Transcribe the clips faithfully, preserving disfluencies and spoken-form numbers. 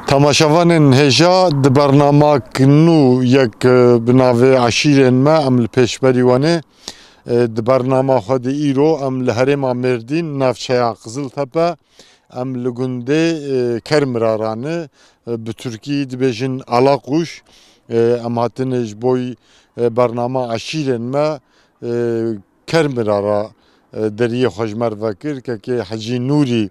Temaşevanên hêja, di bernamak nû yek, e, bi navê Eşîrên Me, em li pêşberî wan ê. E, di bernama xwe de îro em li herêma Mêrdîn, navçeya Qiziltepe, em li gundê, e, Kermirara ne, e, bi tirkî dibêjin Alaquş. E, em hatine ji bo, e, bernama Eşîrên Me, e, Kermirara, e, deriyê xwe ji me re vekir. Kekê Hecî Nûrî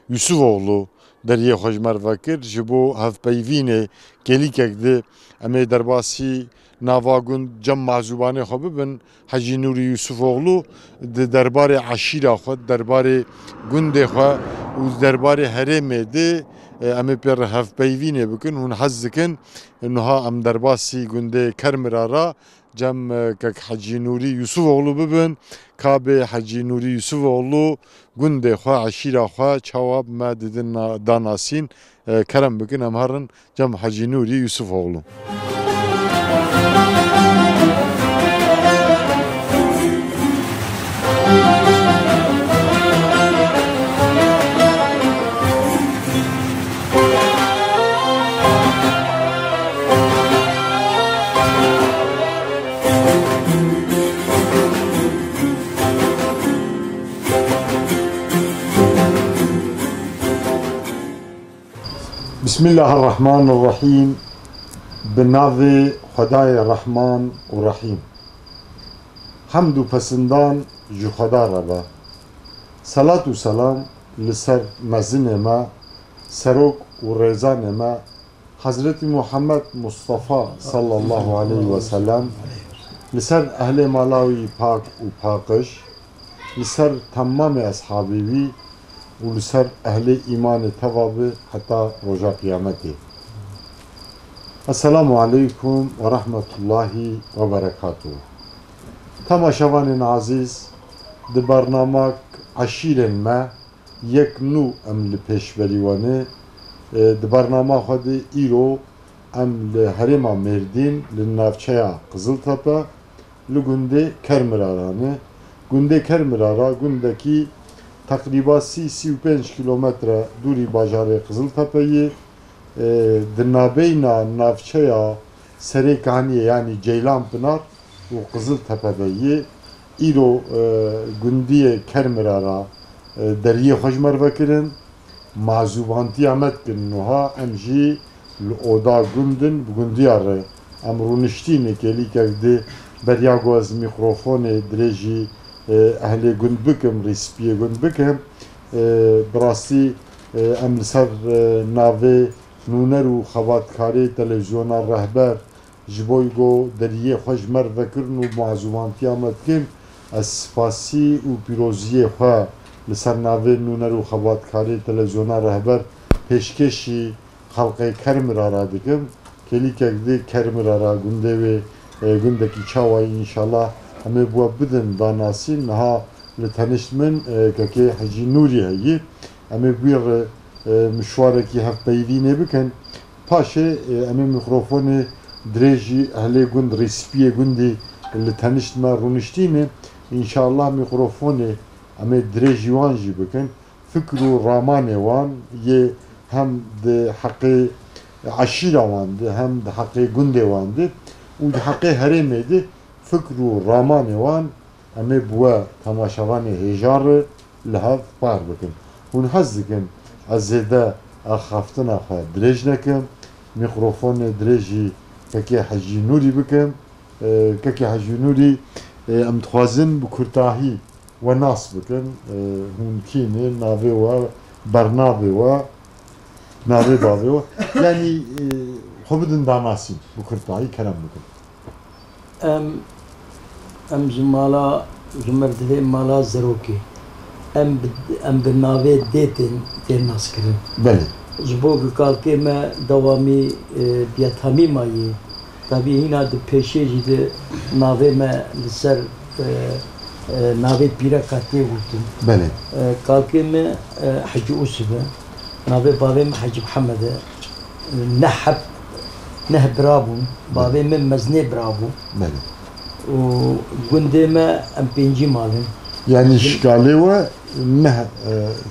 Yusufoglu deriyê xwe ji me re vekir. Ji bo hevpeyvînê kêlîkek di em ê derbasî nava gund cem mazûbanê xwe bibin. Hecî Nûrî Yusufoglu di derbarê eşîra xwe, di derbarê gundê xwe û di derbarê herêmê di, e, em ê pê re hevpeyvînê bikin. Hûn hez dikin, niha em derbasî gundê Kermirara cem, e, kek Hecî Nûrî Yusufoglu bibin. Ka bê Hecî Nûrî Yusufoglu gundê xwe, eşîra xwe çawa bi me didin na-, danasîn, e, kerem bikin, em herin cem Hecî Nûrî Yusufoglu. Bismillahirrahmanirrahîm. Bi navê Xwedayê Rehman û Rehîm. Hemd û pesindan ji Xweda re be. Selat û selam li ser mezinê me, serok û rêzanê me, Hezretî Muhammed Mustafa sallallahu aleyhi ve sellem, li ser ehlê mala wî pak û paqij, li ser temamê eshabê wî û li ser ehlê îmanê teva bi heta roja qiyametê. Esselamu aleykum ve rahmetullahi ve berekatuhu. Temaşevanên ezîz, di bernamak Eşîrên Me yek nû em li pêşberî wan ê. E, di bernama xwe de îro em li herêma Mêrdîn, li navçeya Qiziltepe, li gundê Kermirara ne. Gundê Kermirara gundekî teqrîba sî, sî û pênc kîlometre dûrî bajarê Qiziltepe yê. E, di nabeyna navçeya Serê Kaniyê, yanî Ceylan Pinar û Qiziltepe de yê. Îro, e, gundiyê Kermirara, e, deriyê xwe ji me re vekirin. Mazûbantiya me dikin niha, em jî li oda gund in, bi gundiya re em rûniştîne, kêlîkek di beriya ku ez mîkrofonê dirêjî, e, ehlê gund bikim, rîspiyê gund bikim. E, bi rastî, e, em li ser, e, navê nûner û xebatkarê televîzyona Rehber, ji bo ku deriyê xwe ji me re vekirin û mazûmantiya me dikin, ez spasî û pîroziyê xwe li ser navê nûner û xebatkarê televîzyona Rehber pêşkêşî xelqê Kermirara dikim. Kêlîkek di Kermirara gundê wê, e, gundekî çawa yî, înşallah em ê bi we bidin danasîn. Niha li tenişt min, e, kekê Hecî Nûrî heyî. Em ê bi wî re, e, mişwarekî hevpeyvînê bikin. Paşê, e, em ê mîkrofonê dirêjî ehlê gund, rîspiyê gundî li tenişt me rûniştîne. Înşallah mîkrofonê em ê dirêjî wan jî bikin. Fikr û ramanê wan yê hem di heqê eşîra wan de, hem di heqê gundê wan de û di heqê herêmê de fikr û ramanê wan em ê bi we temaşevanê hêja re li hev par bikin. Hûn hez dikin ez zêde axaftina xwe dirêj nekim, mîkrofonê dirêjî kekê Hecî Nûrî bikim. E, kekê Hecî Nûrî, e, em dixwazin bi kurtahî we nas bikin. E, hûn kî ne, navê we, bernavê we, navê bavê we. Yanî, e, xwe bidin danasîn, bi kurtahî kerem bikin. Em, em ji mala, ji merdivê mala Zerokê. Em bi, em bi navê dê tên, tên naskirin. Belê. Ji bo ku kalkê me dewamî, e, Biyetamî mayê. Tabî hîna di pêşê jî di navê me li ser, e, e, navê pîreka tê gotin. Belê. E, kalkê me, e, Hecî Usif e. Navê bavê me Hecî Mihemed e. Neh heb, neh bira bûn. Belê. Bavê min mezinê bira bû. Belê. Û gundê me em pêncî mal in. Yanî ji şikalê we Neh, e,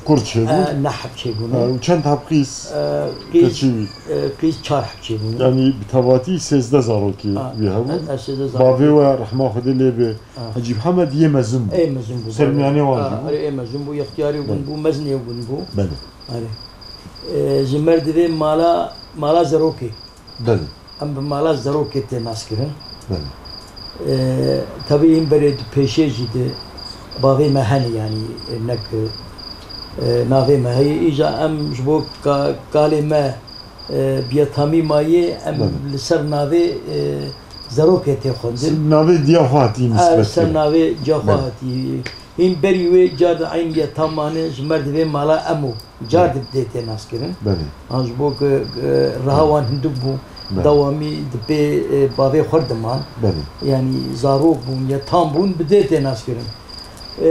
kur çêbûn. E, neh heb çêbûn. E, û çend heb qîz E, qîz, keçî wî? E, qîz çar heb çêbûn. Yanî bi tevatî sêzdeh zarokî Ha, wî hebûn. e, e, sêzdeh zarokî. Bavê we rehma Xwedê lê be. Ha. Hecî Mihemed yê mezin bû. Ê mezin bû, Sermiyanê belê. wan Ha, jî bû. Erê, ê mezin bû, yextiyarê gund Belê. bû, mezinê gund bû. Belê. Erê. E, ji merdivê mala, mala zerokê. Belê. Em bi mala zerokê tê naskirin. Belê. E, tebî hîn berê di pêşê jî di bavê me hene, yanî, e, nek, e, navê me heye. Îja em ji bo ka-, kalê me, e, bi yetamî maye, em Belê. li ser navê, e, zerokê tê xwendin. Ser navê diya xwe hatî Ev nisbet ser kirin. navê diya xwe Belê. hatî. Hîn berî wê car di eyn yetam mane ji merdivê mala em û. Car di dê tê naskirin. Belê. Ha, ji bo ku, e, reha Belê. wan hindik bû, Belê. dewamî di pê, e, bavê xwe diman. Belê. Yanî zarok bûn, yetam bûn, bi dê tê naskirin. E,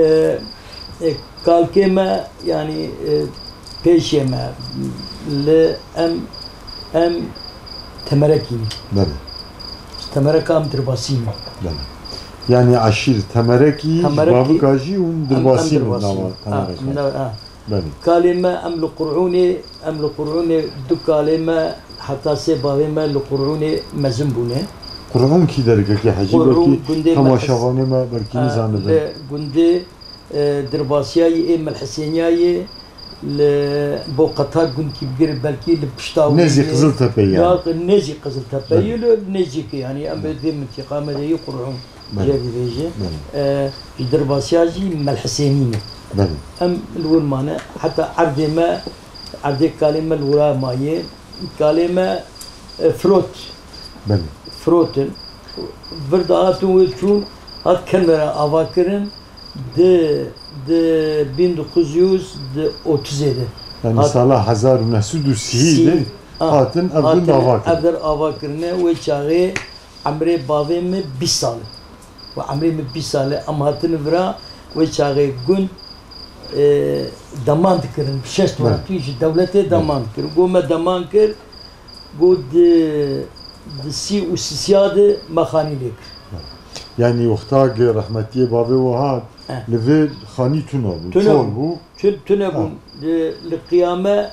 e, kalkê me, yanî, e, pêşê me, li em, em temerekî ne. Belê. Temereka em dirbasî ne. Belê. Yanî eşîr temerekî, Temerekî, bavika jî hûn em, em dirbasî ne dirbasî nava ne. Ha, temereka. em ne, ha. Belê. Kalê me em li Qur'ûnê, em li Qur'ûnê du kalê me heta sê bavê me li Qur'ûnê mezin bûne. Qur'ûn kî dergekê hecî Qur'ûn belkî gundê temaşevanê me belkî Ha, nizanibin. li gundê, e, Dirbasiyayê ê Mel Hisêniyayê li bo qeta gundkî bigir belkî li pişta wî Nêzî yê. Qiziltepe yani. Ya nêzî Qiziltepe Belê. yê, li nêzîkê yani em Belê. vê mintîqa me de yê Qur'ûn. Belê. Jê dibêje. Belê. E, ji Dirbasiya jî Mel Hisênî ne. Belê. Em li wir mane, heta erdê me, erdê kalê me li wira maye. Kalê me, e, Firot. Belê. Firot in. Vir de hatin wê çûn, hat Kermera ava kirin. Di, di bin dokuz yüz otuzê de. Yani Hat- sala hezar û neh sed û sî de Sî. Ah, hatin ev gund hatin ava kirin. ev der ava kirine. Wê çaxê Emrê bavê min bîst sal e. Û emrê min bîst sal e. Em hatine vira wê çaxê gund, e, deman dikirin. Bi şeş Belê. welatî ji dewletê Belê. deman dikirin. Go me deman kir, go di, di sî û sisiya de me xanî lê kir. Yanî wexta ge rehmetiyê bavê we hat, Eh. li vê xanî tuna bû, Tune çol bû. bû. Tun-, tune Ha. bûn. Li, li qiyame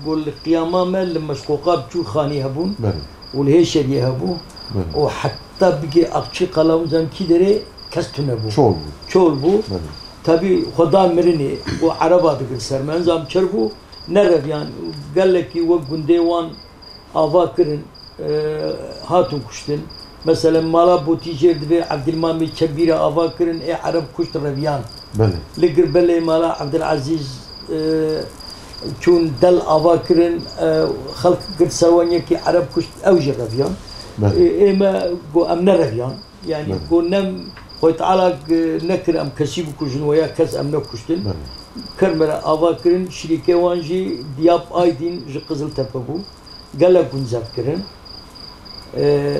Go li qiyama me li Meşqoqa biçûk xanî hebûn Belê. û li Hêşeriyê hebû Belê. û heta bigê Aqçî Qala û zam kî derê kes tune bû. Çol bû. Çol bû. Belê. Tebî xweda mirinê û ereba digir ser me. Zam çer bû, nereviyan. Gelekî wek gundê wan ava kirin, e, hatin kuştin. Mesela mala Botî jêr divê Evdîlmamê Çebî re ava kirin, ê ereb kuşt reviyan. Belê. Li Girbelê mala Evdilezîz, e, çûn del ava kirin, e, xelk girt ser wan yekî ereb kuşt, ew jî reviyan. Belê. E, ê me go em nereviyan. Yani Belê. go nem Xwedê Teala, e, nekir em kesî bikujin, weya kes em nekuştin. Belê. Kermera ava kirin, şirîkê wan jî Diyab Aydîn ji Qiziltepe bû. Gelek gund zebt kirin. E,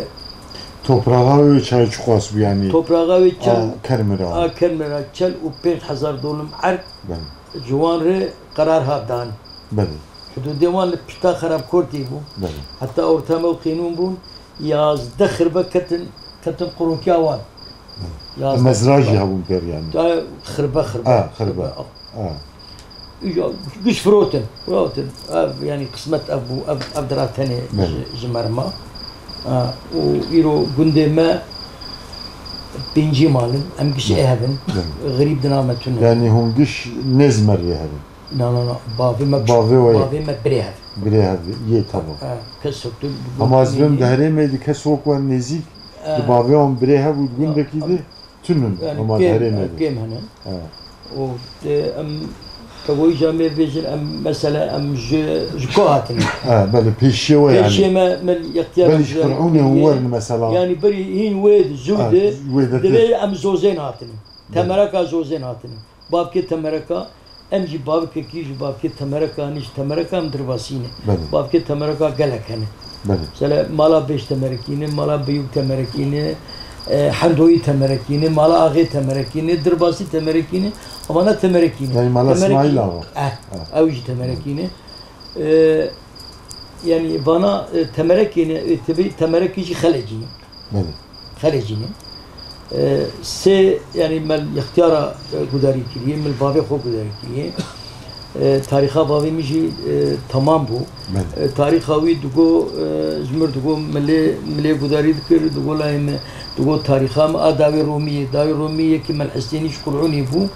Topraxa wê çay çiqas bû, yanî? Topraxa wê çel, A, Kermera. a, Kermera çel û pênc hezar dolim erk Belê. ji wan re qerar hat dan. Belê. Hudûdê wan li pişta xerabkortî bû. Belê. Heta ortame û qînûn bûn, yazdeh xirbe ketin, ketin qurokiya wan. Belê. Yazdeh Mezra jî xirbe. hebûn pêr, yanî? Xirbe, xirbe. A, xirbe. Xirbe, a. Ha. Îja giş firotin, firotin. Ev, yanî qismet ev bû, ev, ev dira tenê Belê. ji, ji me re ma. Ha, û îro gundê me pêncî malin, em giş Belê. ê hev in. Belê. Xerîb di nav me tune. Yanî hûn giş nêz merivê hev in? Na, na, na. Bavê me, Bavê we ye. bavê me birê hev. Birê hev, yê tamam. Ha, kes soktu, Hema ez bim di herêmê di kes wek we nêzîk, Eh. di bavê wan birê hev û di gundekî de Tune in, Yani hema kêm, derê me de. kêm hene. Ha. Û, e, em, te bo îca me bêjin, em, mesela, em ji, ji ku hatine? Ha, belê, pêşiye we yani. Pêşiye me, me yextiyar Belê ji Qur'ûnê hûn werin mesela. Yani berî hîn wê de, zû Ha, de, wê de divê te- em Zozên hatine. Belê. Temereka Zozên hatine. Bavkê Temereka, Em jî bavikekî ji bavkê Temereka, nî ji Temereka em dirbasî ne. Belê. Bavkê Temereka gelek hene. Belê. Mesela mala Bêj Temerekî ne, mala Beyûk Temerekî ne, e, Hendoyî Temerekî ne, mala Axê Temerekî ne, Dirbasî Temerekî ne, evana Temerekî ne. Yani mala Temerekî, Îsmaîl Axa. eh, Ha. ew jî Temerekî ne. E, yani vana, e, Temerekî ne, e, tebî Temerekî jî Xelecî ne. Belê. Xelecî ne. E, sê, yanî me li ixtiyara, e, gudarî kiriye, me li bavê xwe gudarî kiriye. E, tarîxa bavê min jî, e, temam bû. Belê. E, tarîxa wî digo, e, ji mir digo milê, milê gudarî dikir, digo layê me, digo tarîxa me a dawê Romiyê, dawê Romiyê yekî me li Hestênî ji Qur'ûnê bû.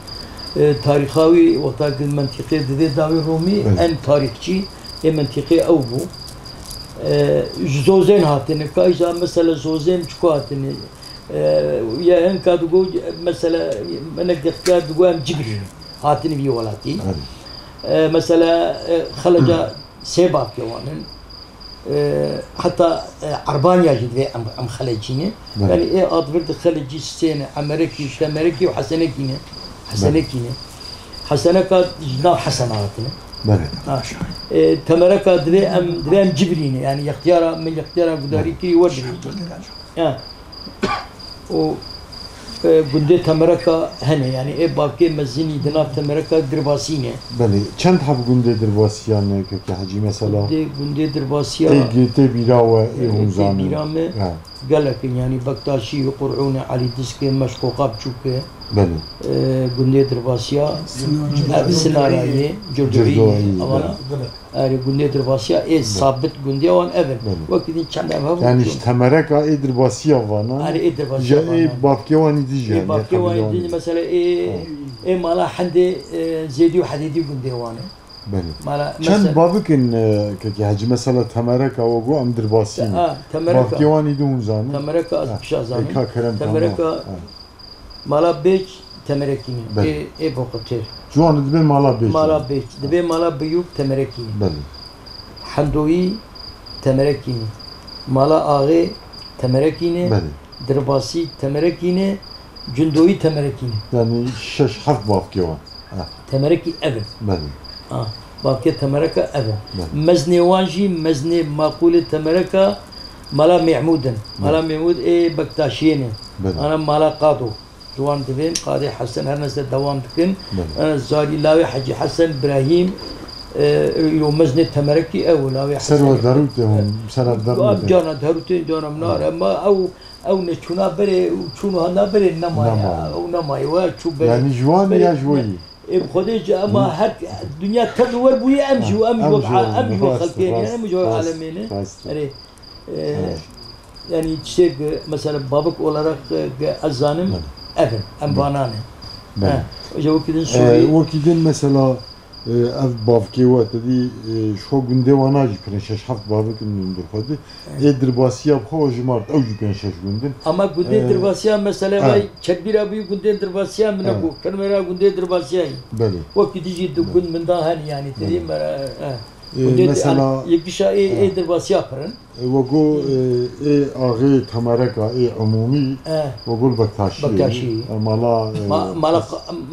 E, tarîxa wî wexta ki mentiqê didê dawê Romî, Belê. en tarîxçî ê mentiqê ew bû. E, ji Zozên hatine, ka îja mesela Zozên ji ku hatine? E, ya hinka digo, mesela, hinek dextiya digo em Cibrî ne. Hatine vî welatî. Belê. E, mesela, e, Xeleca sê bavkê wan in. E, heta, e, Erbanya jî divê em, em Xelecî ne. Belê. Yanî ê advir di Xelecî sê ne, Emerekî, Temerekî û Hesenekî ne. Belê. Hesenekî ne. Heseneka ji nav Hesena hatine. Belê. Ha. E, Temereka divê em, divê em Cibrî ne. Yanî yextiyara, min yextiyara gudarî Belê. kirî wer divê. Ya. Û, e, gundê Temereka hene, yanî ê bavkê mezinî di nav Temereka Dirbasî ne. Belê, çend heb gundê Dirbasiya ne, kekê Hecî, mesela? Gundê, gundê Dirbasiya, Ê gê tê bîra we, ê ê hûn tê zanin. bîra me Ha. gelek in, yanî Bektaşî, Qur'ûne, Elî Diske, Meşqoqa Biçûke. Belê. E, gundê Dirbasiya, Sinara ev Sinara ye, ye, Curduhî ye, Curduhî ye, evana. belê. Erê, gundê Dirbasiya ê Belê. sabit gundê wan ev in. Belê. Wekî din çend ev hebû Yanî çûn. ji Temereka ê Dirbasiya vana, Erê, ê Dirbasiya ji ê vana. bavkê wan î dî jî Ê hene, bavkê wan î qebîle dî, wan î. mesela ê, Ha. ê mala Hendê, e, Zêdî û Hedêdî gundê wan e. Belê. Mala, Çend mesela bavik in, e, kekê Hecî, mesela Temereka we got em Dirbasî ne. Ha, Temereka. Bavkê wan î dî hûn zanin? Temereka ez Ha. pişa zanim. Ê ka kerem Temereka tamam. Ha. Mala Bêç Temerekî ne. Belê. Ê, ê boqetir. Ciwan dibe Mala Bêç. Mala Bêç. Dibe Mala Biyûk Temerekî ne. Belê. Hendoyî Temerekî ne. Mala Axê Temerekî ne. Belê. Dirbasî Temerekî ne. Cindoyî Temerekî ne. Yanî şeş heft bavkê wan. Ha. Temerekî ev in. Belê. Ha. Bavkê Temereka ev in. Belê. Meznê wan jî, meznê maqûlê Temereka Mala Mehmûd in. Mala Belê. Mehmûd ê Bektaşiyê ne. Belê. Ana Mala Qado. Ji wan divên Qadê Hesen her nese dewam dikin. Belê. Ana zarî lawê Hecî Hesen Birahîm, e, yo meznê Temerekî ew, lawê Ser Hesenê. we derû tê hûn, ser ev derû Ev tê. Cana derû tê, cana min nare. Belê. Ma ew, ew neçûna berê û çûna berê nemaye. Nemaye. Ew nemaye. We çû berê. Yanî ji wan Berê ya ji we ne-, yî? Ê, bi Xwedê ji ema Hı. her dinya tev li wer bûye, em jî Ha, em jî em wek jî a-, em jî wek rast, xelkê ne, rast, em jî wek rast, alemê ne. rast. Erê, e, Evet. yanî tiştê ki, mesela, babik olarak, e, ki ez zanim, Evet. ev in, em Evet. vana ne. Evet. Ha, ji wekî din Ee, sorî. wekî din mesela, e, ev bavkê we te dî, e, ji xwe gundê wana jî pênc şeş heft bavik in li Durxwedê. Evet. Ê Dirbasiya bi xwe jimart, ew jî pênc şeş gund in. Ama gundê Ee, Dirbasiya mesela Evet. vay çekbîra bûyî gundê Dirbasiya min Evet. nebû. Kirmêra gundê Dirbasiya yî. Belê. Wekî dijî du Belê. gund min da hen yanî te dî Belê. mera, e. Ê, Gundê di-, mesela, em, yekîşa ê, ê, ê Dirbasiya pir in. ê, wego, ê, ê axê Temereka, ê umûmî, Ê. wego li Bektaşiyê. Bektaşiyê. Ê, mala, ê, Ma-, mala,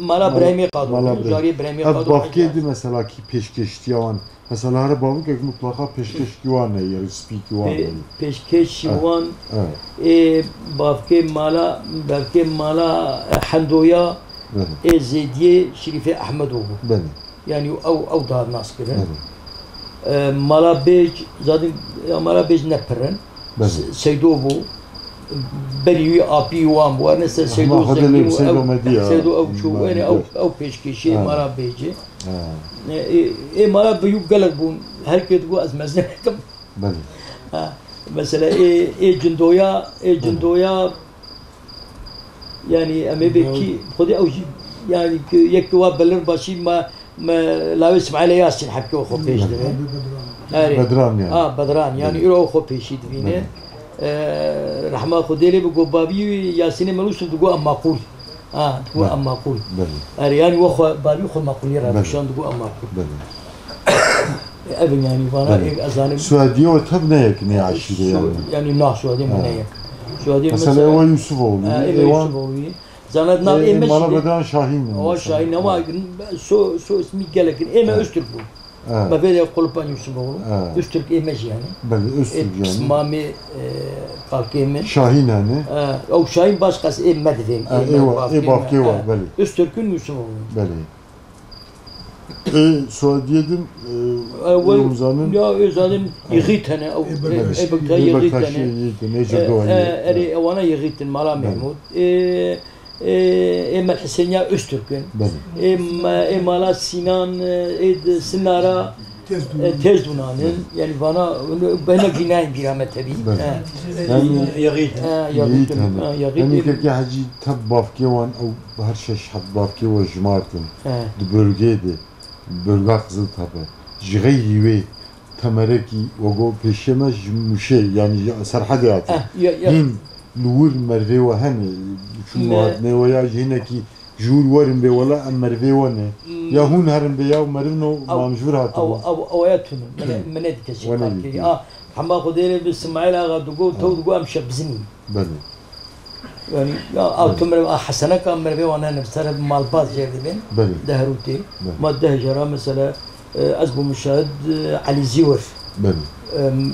mala mala, Birahîmê Qado, mala Birahîm. carê Birahîmê Ev Qado bavkê Bektaş. di mesela kî pêşkêştiya wan. Mesela here bavkek mutlaqa pêşkêşkî wan heye, spîkî wan Pê-, heye. pêşkêşî Ê, wan, ê. ê, bavkê mala, bavkê mala, e, Hendoya, Belê. ê Zêdiyê Şerîfê Ehmedo bû. Belê. Yanî ew, ew da nas kirin. Belê. E, Mala Bêc, zaten ya Mala Bêc ne pir in. Belê. Se-, Seydo bû. Berî wî apî wan bû. Ernest Seydo Ama Xwedê zengîn lê bû. Seydo Ew, Mediya. Seydo ew çû. Belê. Yanî ew, ew pêşkêşî Ha. Mala Bêcê. Ha. E, ê, ê Mala Biyûk gelek bûn. Her kê digo ez mezin nekim. Belê. Ha. Mesela ê, ê Cindoya, ê Belê. Cindoya Yanî em ê bê Ya. kî, xwedî ew jî, yanî ki yek wa belir başî me, me lawê Smaîlê Yasîn hepkê xwe pêş Hı. dibe. Erê. Bedran yani. Ha, Bedran, yanî Hı. îro xwe pêşî divîne. Hı. Ee, rehma Xwedê lê bi go babî Yasînê Melûsû digo em maqûl. Ha, digo Hı. em maqûl. Belê. Erê, yanî we xwe, babî xwe maqûlî re Belê. nîşan digo em maqûl. Belê. Ev in yanî vana Belê. êk ez zanim. Suediye we tev ne yek ne aşîre Su-, yani. yanî na Suediye min Ha. ne yek. Suediye Mesela mesela, ewa Yusuf oğlu, e, ême ewa Yusuf oğlu. Zana nav E, ême mala jî. Bedran Şahin. Awa Şahin ama so, so ismi gelek in. Ême Ha. Öztürk bû. Ha. Me vê de Qulpan Yusuf oğlu. Ha. Öztürk ême jî yani. Belê, Öztürk Ê yani. pismamê, e, kalkê min. Şahin yani. E, ew Şahin başkası ê me divên, Ha, ê me ewa, bavkê ê bavkê me. wa, Ha. belê. Öztürk'ün Yusuf oğlu. Belê. Ê Suediyê din, e, Ew ê Rûmzanin. Ya, ê zanin yixît hene, ew, Ê ê, Bektaşî. Ê Bektaşî Ê yixît Bektaşî hene. Yixît hene, Ê, Ceddo ê, Aliyê. Erê, ewana yixît in, Mala Bele. Mehmûd. Ê, ê, ê Mel Hisêniya Öztürk in. Bele. Ê, ma-, ê Mala Sînan, ê, ê di Sinara, Tez ê, dûnan. Tez dûnan in. Bele. Yani vana, bena gînayên bîra me tevî. Bele. He. Yani Yixît. He, yixît Yixît in. hene. He, yixît Yani in. Kekê Hecî tep bavkê wan ew her şeş heft bavkê we jimartin. He. Di bölgeyê de. Bölga Qiziltepe. Ji xeyrî wê Temerekî, wego pêşiya me ji Mûşê, yanî ji Serhedê hatiye. Eh, ya, ya. Hîn li wir mervê we hene, çûn û Ne. hatinê we ya ji hinekî ji wir werin bê wela em mervê we ne. Hmm. Ya hûn herin bê ya merivno Ew, mam ji vir hatibû. ew, ew, ew ya tune. Mine, Tune. mine dike Wene çi dike. A, hema Xwedê rê bi Simaîl Axa digo, tew He. digo em şev bizinî. Belê. Yani, ya, Belê. Ew tu merv, a, Heseneka mervê wan hene, bi ser malbaz jê dibin. Belê. Dehrûtê. Belê. Ma deh jara mesela, e, ez bû muşahid, e, Elî Zîwir. Belê. Em,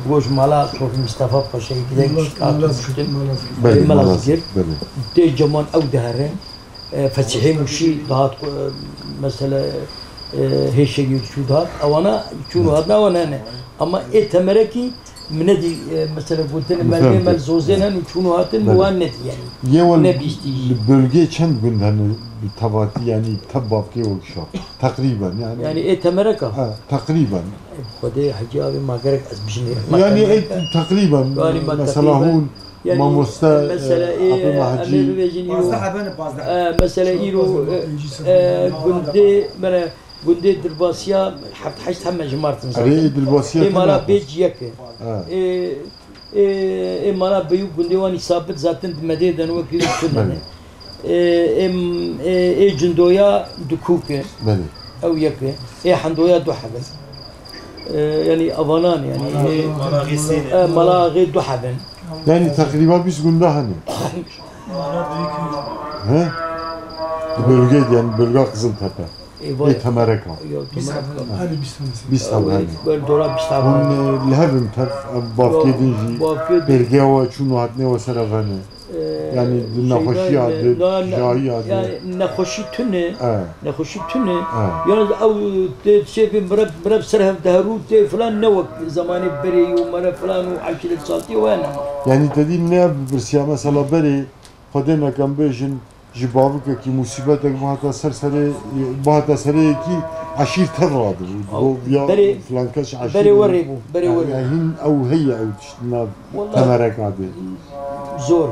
goj mala Sofi Mistefa Paşayê gidek Mala-, hat Malazgirt, kuştin. Malazgirt. Belê, E, Malazgirt. Malazgirt. Belê. Tê ceman ew diherin. E, Fesîhê Mûşî dihat, e, mesela, e, hêşê yû çû dihat. Ewana çûn û Belê. hatina wan hene. Ama ê Temerekî Min nedî, e, mesela gotin, Min mergê fehmtî. me li Zozên hen û çûn û hatin, Belê. wan nedî yani. Yê we Ne bîstî. li bölgeyê çend gund hene bi tevatî, yani tep bavkê we kişa? Teqrîben yani. Yani ê Temereka? Ha, teqrîben. E, Xwedê Hecî abi ma gerek ez bijinê. Ma Yani Temereka. ê teqrîben, Yani ma mesela teqrîben. hûn, Yani mamoste, mesela e, ê, apê me em ê Hecî. bibêjin îro. Pazdeh hebene, pazdeh. E, mesela îro, e, e, gundê, bere, Gundê Dirbasiya heft heşt heme ji Martin zaten. Erê, Dirbasiya Ê mala tena Bêc yek e. Ha. Ê, ê, ê mala Beyûk gundê wanî sabit zaten di medê de wekî tune ne. Belê. Ê, ê, ê, ê Cindoya Dikûk e. Belê. Ew yek e. Ê Hendoya du heb in. Ê, yani avanan yani. Mala Ê, Axê sê ne. e, mala Axê du heb in. Yani teqrîba bîst gunda hene. He? Di bölgeyê de yani bölga Qiziltepe. Ê, vay. Ê Temereka. Ya, Bîst Temereka. Hane, bîst hane. Bîst Ew, hane. Ê, böyle dora bîst Hûn, hane. e, li hev in tev, ev bavkê Yo, din jî bavkê din. pêrgeya we çûn û hatinê we ser ev hene. E, Yani di şeyda nexweşiya, ne, di na, na, tijahiya, di yani nexweşî tune, E. nexweşî tune. E. Yalnız ew tê şêfê mire, mire ser hev deherû tê filan ne wek zamanê berê û mere filan û eşîret saltî we ne. Yani te dî ne ev pirsiya mesela berê Xwedê neke em bêjin, ji bavikekî musîbetek bihata ser serê, bihata serê yekî eşîr tev radibû. Ew, Digot ya berê, filan kes eşîr berê wî. werê bû, berê Ya, werê ya bû. hîn ew heye ew tişt nav Wala Temereka de. zor.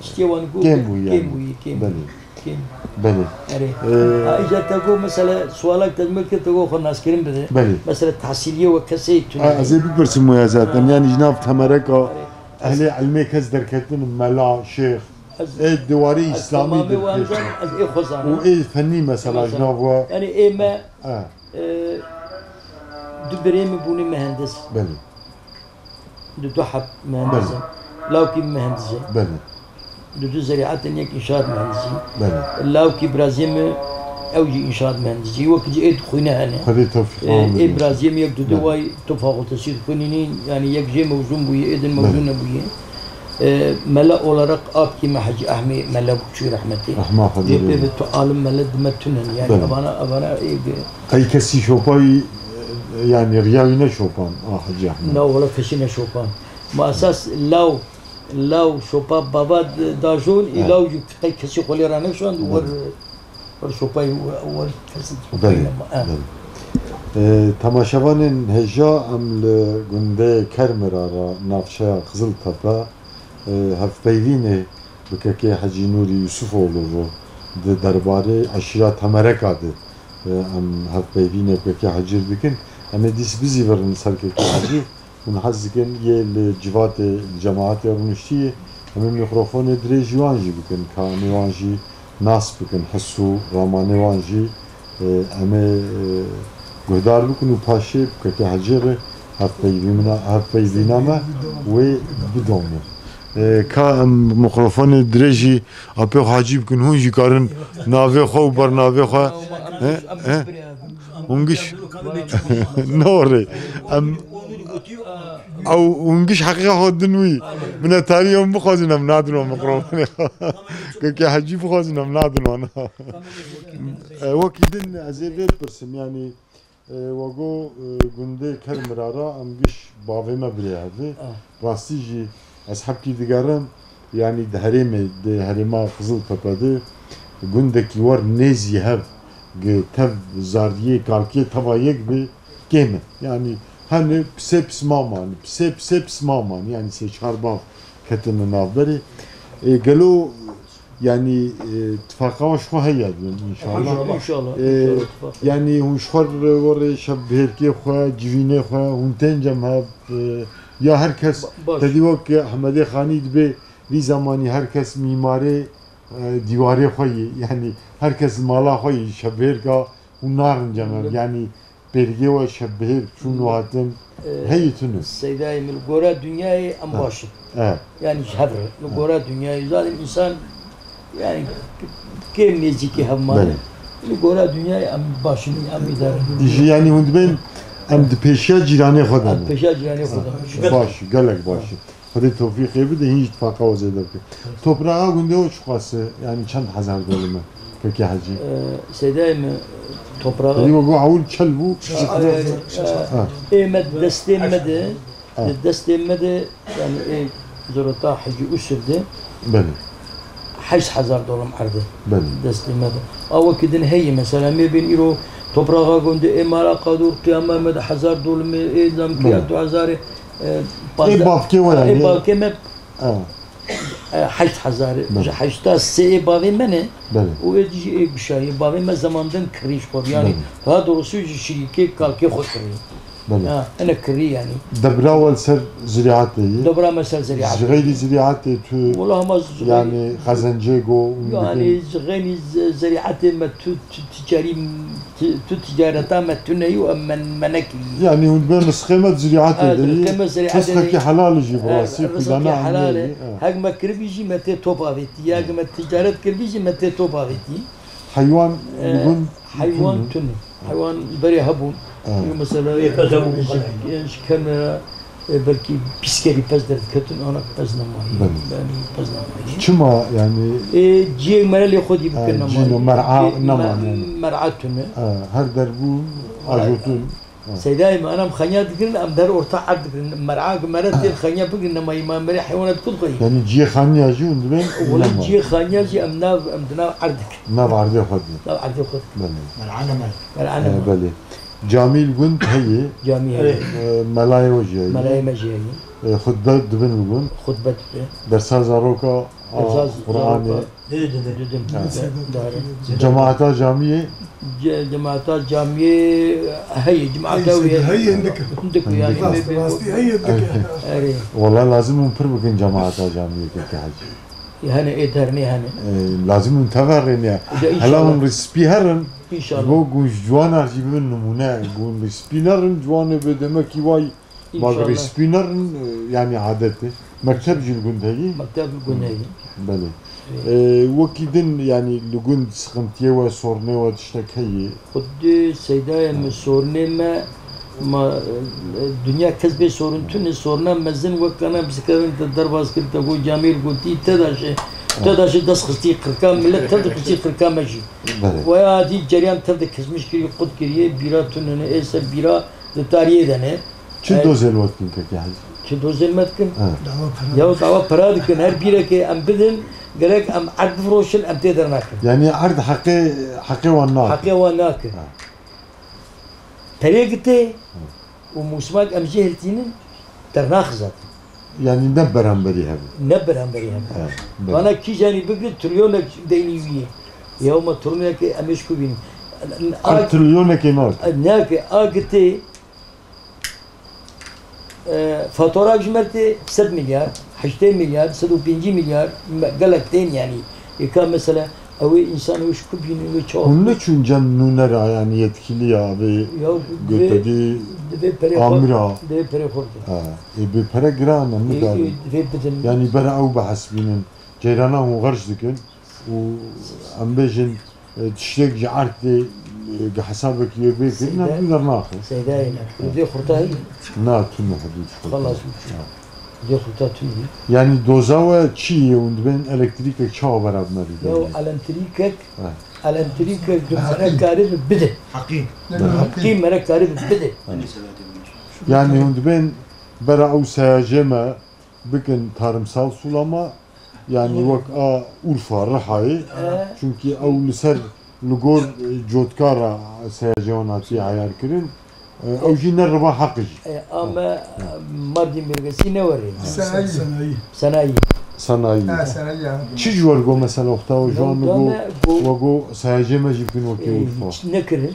Tiştê wan ku Kêm bû yani. kêm bûyî, kêm. Belê. Kêm. Belê. Erê. Ee, Ha, îca te got mesela sualek te me kir te got xwe naskirin bide. Belê. Mesela tahsîliyê we kesê tune. Ha, ez ê bipirsim wê zaten. Ha. Yani ji nav Temereka Erê. ehlê ilmê kes derketin, mela, şêx. Ez, Ê di warî ez îslamî temamê wan dikir. zan, ez ê xwe zanim. Û ê fennî mesela ji Mesela, nav we. yani ê me, Ha. e, du birê min bûne mihendis. Belê. Du du heb mihendis Belê. in. Lawkî min mihendis e. Belê. Du du zerîat in, yek înşaat mihendisî. Belê. Lawkî birazê min ew jî înşaat mihendisî. Wek jî ê dixwîne hene. Xwedê tewfîq E, ê birazê min yek du du Belê. way tu fakultesî dixwînîn, yani yek jê mewzûn bûye, ê din mewzûn Belê. nebûye. E, mela olarak apkî me Hecî Ehmê mela bû çûyî rehmetê. Rehma Xwedê Lê lê pê be. bi tu alim mele di me tune ne. Yani Belê. evana, evana ê bi Qey kesî şopayî, e, yani riya wî ne şopan, a Hecî Ehmed. Na wala kesî ne şopan. Ma esas law, law şopa bava d-, dajon, ê Evet. law jî qey kesî xwe lê ranekşand, Evet. wer, wer şopayî, wer kesî Belê, xwe lê ma, e. belê. E, temaşevanên hêja em li gundê Kermira re navçeya Qiziltepe, e, hevpeyvînê bi kekê Hecî Nûrî Yusufoglu re di derbarê eşîra Temereka de, e, em hevpeyvînê bi kekê Hecî re dikin. Em ê dîs bizîvirin ser kekê Hecî. Hûn hez dikin yê li civatê, li cemaetê rûniştî ye. Em ê mîkrofonê dirêjî wan jî bikin, ka em ê wan jî nas bikin, his û ramanê wan jî, e, em ê, e, guhdar bikin û paşê bi kekê Hecî re hevpeyvîna, hevpeyvîna me wê bidome. E, ka em mîkrofonê dirêjî apê xwe Hecî bikin, hûn jî karin navê xwe û bernavê xwe, he, he? Hûn giş, ne orê. Em Ew hûn giş heqîqa xwe din wî. Minetarî em bixwazin em nadin wan mikrofon. Kekê Hecî bixwazin em nadin wan. E, wekî din ez ê vê pirsim, yanî, e, we got, e, gundê Ker Mirara em giş bavê me birê hev e. Ah. Rastî jî ez hebkî digerim, yanî di herêmê, di herêma Qiziltepe de gundekî wer nêzî hev, gi tev zardiyê kalkê teva yek bi kêm e. Yanî hene pisê pisma man, pisê pisê pisma man, yanî sê çar bav ketine navberê. E, gelo, yanî, e, tifaqa we ji xwe heye dibin, înşallah. Înşallah, E, înşallah, tifaq. Yanî hûn ji xwe re werê şevbihêrkê xwe, civînê xwe, hûn tên cem hev, e, ya her kes Ba-, baş. Tedî wek Ehmedê Xanî dibe, vî zemanî her kes mîmarê, e, dîwarê xwe yî. Yanî her kes li mala xwe yî, şevbihêrka hûn narin cem hev. Hı. Yanî pêrgê we şevbihêr çûn û hatin E, heyî tune. Seydayê min, li gora dinyayê em Ha. Baş in. E. Yanî ji hev re. Li Ha. Gora dinyayê zalim însan, yanî kêm nêzîkî hev mane. Belê. Li gora dinyayê em baş in, em îdare in. Jî yanî hûn dibên em di pêşiya cîranê xwe de Em ne. Pêşiya cîranê xwe de ne. Baş, gelek baş. Xwedê tewfîqê bide, hîn jî tifaqa we zêde bike. Topraxa gundê we çiqas e, yanî çend hezar dolim e, Kekê Hecî? Ee, Seydayê min, topraxa Yanî we got ewil çel bû. Ee, Ha. Ê me destê me de, Ha. Di destê me de, yanî ê zirota Hecî Usir de Belê. Heşt hezar dolim erd e. Belê. Destê me de. A wekî din heye, mesela, me bên îro topraxa gundê ê mala Qadûr, qiyama me de hezar dolim e, ê zamkî Belê. Du hezar e, Ê pazdeh, bavkê we ê yanî. Bavkê me, Ha. e, heşt hezar e. Belê. Ji heşta sê ê bavê me ne. Belê. Û ê dî jî ê guşayê. Bavê me zemandan kirî ji xwe. Yanî Belê. Daha doğrusu ji şirîkê kalkê xwe kirî. Belê. Ha, ene kirî yanî. Debra we li ser zirîatê ye? Debra me ser zirîat. Ji xeyrî zirîatê tu Wela hema ji xeyrî yanî qezencê go û Yanî ji xeynî z-, zirîatê me tu, tu ticarî, tu, tu ticareta me tune yî û em me, me nekirî. Yanî hûn dibên rizqê me di zirîatê Ha, de yî. Rizqê me zirîatê de yî. Rizqekî helal jî bi Ha, rastî rizqekî kuyana helal e. Hemiyê. Ha. Hek me kiribî jî me tê top avêtî. Ya Ha. Hek me ticaret kiribî jî me tê top avêtî. Heywan Ee, li gund heywan tune. Tune. Heywan berê hebûn. Ha. Mesela Ê, pez hebûn, ji, ji Ker Mirara, e, belkî bîst kerî pez derdiketin, ana pez nemayî. Belê. Belê, pez nemayî. Çima yani? Ê, ciyê me lê xwedî Ha, bikir nemayî. Cîno, mer'a Ê, neman me-, yani. Mer'a tune. Ha, her derbûn, Ha. Ajotun. Seydayê me, em xeniya digirin, em der orta erd digirin. Mer'a, mere têr xeniya bigirin, nema îman merê heywanat kul xwe yî. Yani ciyê xaniya jî hûn dibên Wele nema. Ciyê xaniya jî em nav, em di nav erd digirin. Nav erdê xwe digirin. Nav erdê xwe digirin. Belê. Mer'a nema. Mer'a Ee, nema. Belê. Camî li gund heye. Camî heye. Ee, melayê we jî heye. Melayê me jî heye. Ee, xutbe dibin li gund. Xutbe dibe. Dersa zaroka Aa, Esas Qur'anê. Zaroka Didin. Didin. Ha. Dare. Cemaata camiyê? Ce-, cemaata camiyê heye, cemaata Heye, wê heye, hindik. Hindik yani, Rast, me-, me-, rastî heye, hindik. Erê. Wala lazim hûn pir bikin cemaata camiyê, Keke Hecî. Yani ê dernê hene. E, lazim hûn teva rêne. De Hela inşallah. Hûn rîspî herin. İnşallah. Bo gûn ji ciwanar jî bibin nimûne. Gûn rîspî nerin, ciwanê bê demekî way Magirî İnşallah. Spîner, e, yani adet e. Mekteb jî li gund heyî? Mekteb li gund heyî. Belê. Evet. E, wekî din, yani li gund sıkıntıya we, sorunê we tiştek heyî? Xwedê seydayê me, sorunê me, ma, e, dinya kes bê sorun tune, soruna mezin wek kana bizikirin te derbas kir, te got camêr gotî, te da jî, te da jî dest xistî qirka, millet tev dixistî qirka me jî. Belê. Weya dî ceryan tev de kesmiş kiriye, qut kiriye, bîra tune ne, ê ser bîra di tariyê de ne. Çi dozên we dikin, Keke Hecî? Çi dozên me dikin? Ha. Dawa pera. Ya dawa pera dikin. Her bîrekê em bidin, gerek em erd bifroşin, em tê dernakin. Yani erd heqê, heqê wan nake. Heqê wan nake. Ha. Perê gitê Ha. Û mûsimak em jê hiltînin, dernaxizat. Yani ne beramberî hebe. Ne beramberî hebe. Ha, belê. Bana kîjanî bigri, trilyonek deynî wî ye. Ya ma trilyonekê em ê ji ku bînin? Her trilyonekê nake. Nake, a gitê, E, fatura ji me tê sed milyar, heştê milyar, sed û pêncî milyar, me-, gelek tên yani. Êka mesela, ew ê însan ew ji ku bînin, wê çawa Hûn neçûn cem nûnera, yani yetkiliya vê Ya, divê, gotedî divê perê xwe, amira. Divê perê xwe bidin. Ha, ê bê pere giran e, Ê, nikarin. Ê, divê bidin. Yani bera ew bihesbînin. Ceyrana hûn xerc dikin û em bêjin, e, tiştek ji erdê Hesabek yê vê kirî ne, Seyda- dû dernaxe. Seydayê me. Dê xurta hî. Na, tune hudûd xurta. Xelas. Ya. Dê xurta tune hî. Yanî doza we çi ye? Hûn dibên elektrîkek çawa bera bi me re Ya bidin? Elektrîkek, Ha. elektrîkek bi mere karî bi bide. Heqî. Heqî mere karî bi bide. Yanî hûn dibên bera ew seyacê me bikin tarımsal sulama, yanî wek a Urfa, Rihayê, E. Çunkî ew li ser, li gor, e, cotkara seyacewan hatiye eyar kirin. E, ew jî ne riva heq jî. E, a me, e, Mardin bölgesi ne were? Sanayi. Sanayi. Sanayi. Ha, sanayi ya. Çi ji wer go mesela wexta we ji wan go, go, we go seyacê me jî bikin wekî Urfa? Hiç nekirin.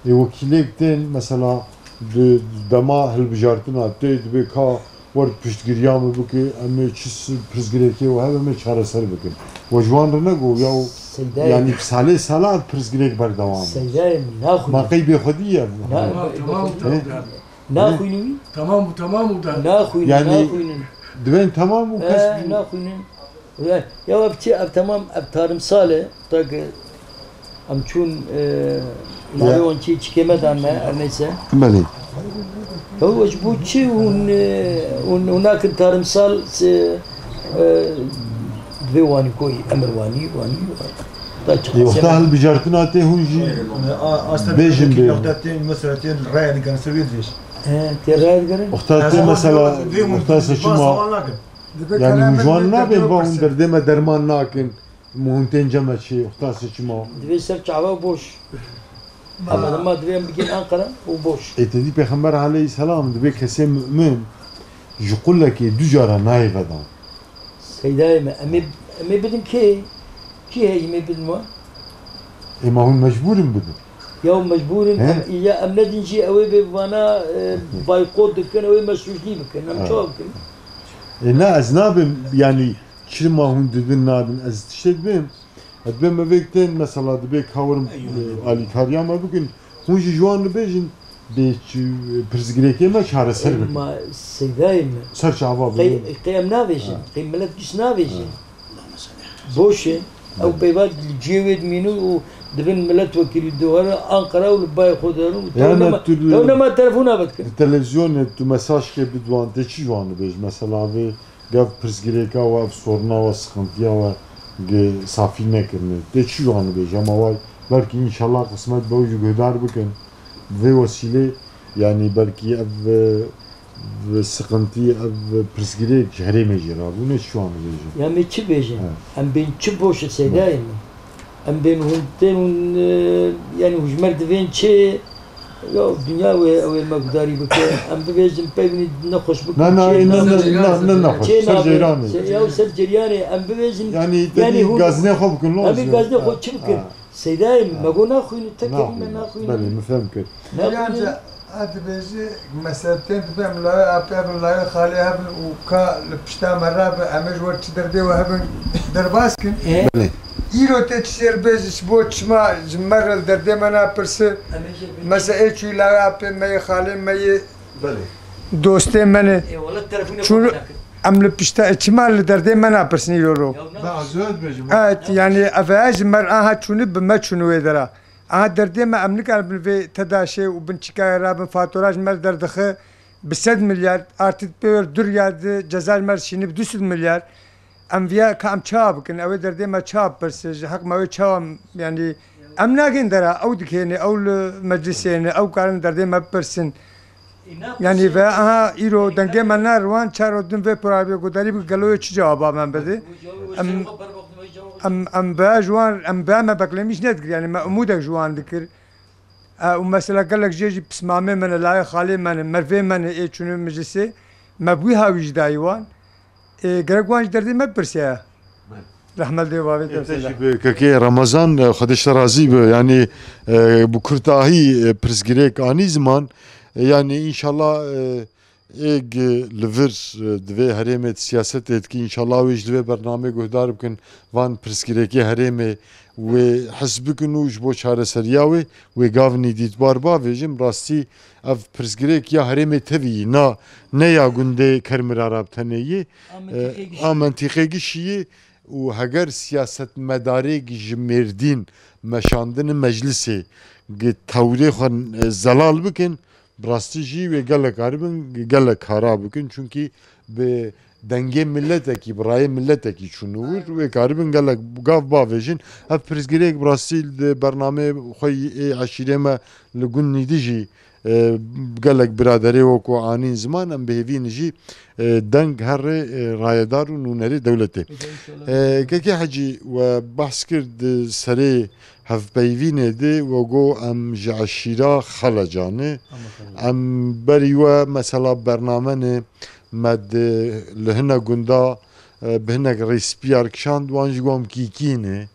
Ê wekîlêk tên mesela di dema hilbijartina tê dibê ka wer piştgiriya me bike, em ê çi s-, pirsgirêkê we hebe, em ê çareser bikin. We ji wan re nego ya, Seydayê yanî salê sala pirsgirêk berdewam e. Seydayê min, naxwînim. Ma qey bêxwedî ye? Na- Tamam, tamam, He? tamam. Naxwînim wî? Tamam, tamam, o da. Naxwînim, Yanî naxwînim. Dibên temam û kes He, naxwînim. Ya, ya ev çi, ev temam, ev tarımsal e. Tabi em çûn, e, navê wan çi, çikê me dan me, her neyse. Belê. Ya ji bo çi hûn, e, hûn, hûn nakin tarımsal, e, e, divê wanî koyî, emir wanî, wanî, wanî. Da çi Ê, wexta hilbijartina tê hûn jî Bêjin bê. Wexta tên mesela tên raya dikan ser wê dibêj. He, tê raya digerin? Wexta tê mesela, wexta se çima? Yanî hûn ji wan nabên va hûn derdê me derman nakin. Hûn tên cem me çi, wexta se çima? Divê ser çava boş. Ama dema divê em bigên Ankara û boş. Ê te dî Pêxember aleyhisselam dibê kesê mu'min ji qulekê du cara nayê vedan. Seydayê me, em ê, em ê bidin kê? Kî heye em ê bidin wan? Ê ma hûn mecbûr in bidin. Ya mecbûr in, He? em, ya em nedin jî ew ê bê vana, e, baykot dikin, ew ê me suçlî bikin. Em Ha. çawa bikin? Ê ne, ez nabim, yanî çima hûn didin nadin, ez tiştê dibêm. Ez dibêm me vêk tên, mesela dibê ka werin, e, alîkariya me bikin. Hûn jî ji wan re bêjin, bê çi, pirsgirêkê me çareser bikin. Ma Seydayê me. Ser çava Qey, bû. qey em navêjin, Ha. qey milet giş navêjin. Ha. Boş e. Ew peyva li cihê wê dimînin û dibin milletvekilî dewere Ankara û li bayê xwe derin û Yanî tew nema, tu li tew nema telefona bidikin. Di televizyonê tu mesajkê bidwan, tê çi ji wan dibêj? Mesela vê Gava pirsgirêka we, ev soruna we, sıkıntıya we gi safî nekirine. Tê çi ji wan bêje? Ama way belkî înşallah qismet be û jî guhdar bikin. Bi vê wesîlê, yanî belkî ev, ev sıkıntı, ev pirsgirêk ji herêmê jî rabûne, çi ji wan bêje? Ya me çi bêjin? He. Em bên çi boş e Seydayê min? Em bên hûn tên hûn, e, yanî hûn ji me re divên çi? Ya dinya wê ew ê me gudarî bike. Em bibêjin peyvînî nexweş bikin. Na, na, Çê ê, na, nabe. na, na, na, nexweş. Çê Ser nabe. ceyranê. Se-, ya ser ceryanê em bibêjin, Yanî yanî tedî hûn gazinê xwe bikin, lo Em ê ez gazinê xwe Ha. çi bikin? Ha. Seydayê min, Ha. me got naxwînin, tek kelîme Naxwînin. naxwînin. Belê, min fehm kir. Naxwînin. Yanca ez dibêjî, mesela tên dibêm layê apê hebin, layê xalê hebin û ka li pişta me rabe, em ê ji wer çi derdê we hebin derbas kin. E? Belê. Îro tê çi jê re bêjî, ji bo çima ji me re li derdê me napirse? Em ê jê bêjin. Mesela ê çûyî layê apê me yê, xalê me yê, Belê. dostê me ne. E, wele telefonê Çûn xwe nakin. em li pişta, e, çima li derdê me napirsin îro ro? Ya ne? Ba, ez wê dibêjim. Evet, yanî ev e ji me re aha çûnî bi me çûnî wê dera. Aha derdê me em nikarin bin vê TEDAŞê û bin çîkayê rabin, fatura ji me re derdixe bi sed milyar, artı pê wer du riyar di ceza ji me re şînî bi du sed milyar. Em viya ka em çawa bikin, ew ê derdê me çawa bipirse, ji heq me wê çawa, yanî em nagên dera, ew dikêne, ew li meclisê ne, ew karin derdê me bipirsin. Yanî ve aha îro dengê me ne riwan, çar û din vê programê gudarî bi gelo wê çi cewaba me bide? Em, em, em be ji wan, em be me beklemîş nedikir, yanî me umûdek ji wan dikir. E, û mesela gelek jê jî pismamê me ne, layê xalê me ne, mervê me ne, ê çûne meclisê, me bi wî hawî jî dayî wan. E, gerek wan ji derdê me bipirsiye. Belê. Rehmet dê bavê Ê, te te jî seyda. Bi kekê Ramazan, e, Xwedê ji te razî be. Yanî, e, bi kurtahî, e, pirsgirêk anî ziman. E, yanî înşallah, e, êg li vir, e, di vê herêmê di siyasetê dikî, înşallah wê ji li vê bernameyê guhdar bikin. Van pirsgirêkê herêmê wê his bikin û ji bo çareseriya wê, wê gavnî dîtbar bavêjim. Rastî ev pirsgirêk ya herêmê tevî yî, na, ne ya gundê Kermira ra bi tenê yî, A e, mentîqê gişî. a mentîqê gişî yî û heger siyasetmedarêk ji Mêrdîn meşandine meclisê, gi tewrê xwe, e, zelal bikin, bi rastî jî wê gelek karibin, gelek kara bikin. Çunkî bi dengê miletekî, bi rayê miletekî çûne wir, wê karibin gelek gav bavêjin. Ev pirsgirêk bi rastî li bernameyê xwe yî ê eşîrê me li gund Nîdî jî, e, gelek biraderê wekû anîn ziman, em bi hêvî ne jî, e, deng herê, e, rayedar û nûnerê dewletê. E, Kekê Hecî, we behs kir di serê hevpeyvînê de, we got em ji eşîra Xeleca ne. Em berî we mesela bername ne, me di, li hinek gunda, e, bi hinek rêspiyar kişand, wan jî got em kîkî ne.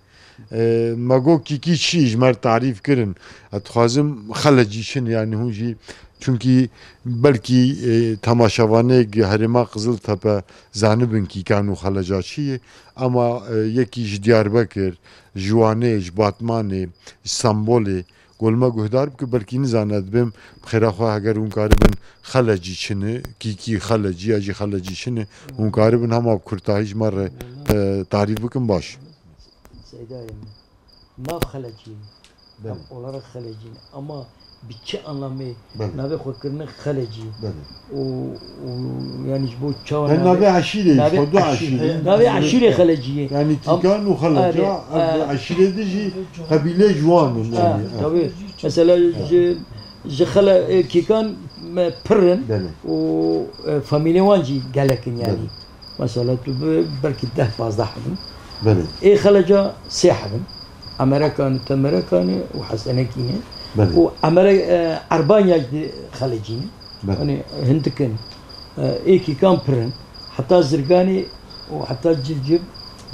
E, me got kîkî çi, ji me re tarîf kirin. Ez dixwazim Xelecî çi ne, yanî hûn jî, çunkî belkî, e, temaşevanê gi herêma Qiziltepe zanibin kîkan û Xeleca çi ye. Ema, e, yekî ji Diyarbekir, ji Wanê, ji Batmanê, ji Stenbolê, got li me guhdar bike, belkî nizane, ez dibêm bi xêra xwe heger hûn karibin Xelecî çi ne, kîkî Xelecî ya jî Xelecî çi ne, hûn karibin hema kurtahî ji me re, e, tarîf bikin baş. Seydayê min. Nav Xelecî ne. Belê. Tam olarak Xelecî ne. Ama bi çi anlamê Belê. navê xwe kirine Xelecî? Belê. Û, û, yani ji bo çawa Yani navê navê, eşîrê, navê ji xwe du eşîrê, eşîrê. navê eşîrê Xelecî ye. Yani Am-, Kîkan û Xeleca, arê, ev e, eşîrê de jî qebîlê ji wan in, ha, yani, ha. Tabii. Mesela Ha. ji, ji Xele-, e, Kîkan me pir in Belê. û, e, famîlê wan jî gelek in yani. Belê. Mesela tu bi belkî deh pazdeh hebin. Belê. Ê Xeleca sê hebin. Emerekan, Temerekan û Hesenekî ne. Belê. Û Emere-, e, Erbanya jî Xelecî ne. Belê. Hani hindik in. E, ê Kîkan pir in. Heta Zirganê û heta Civciv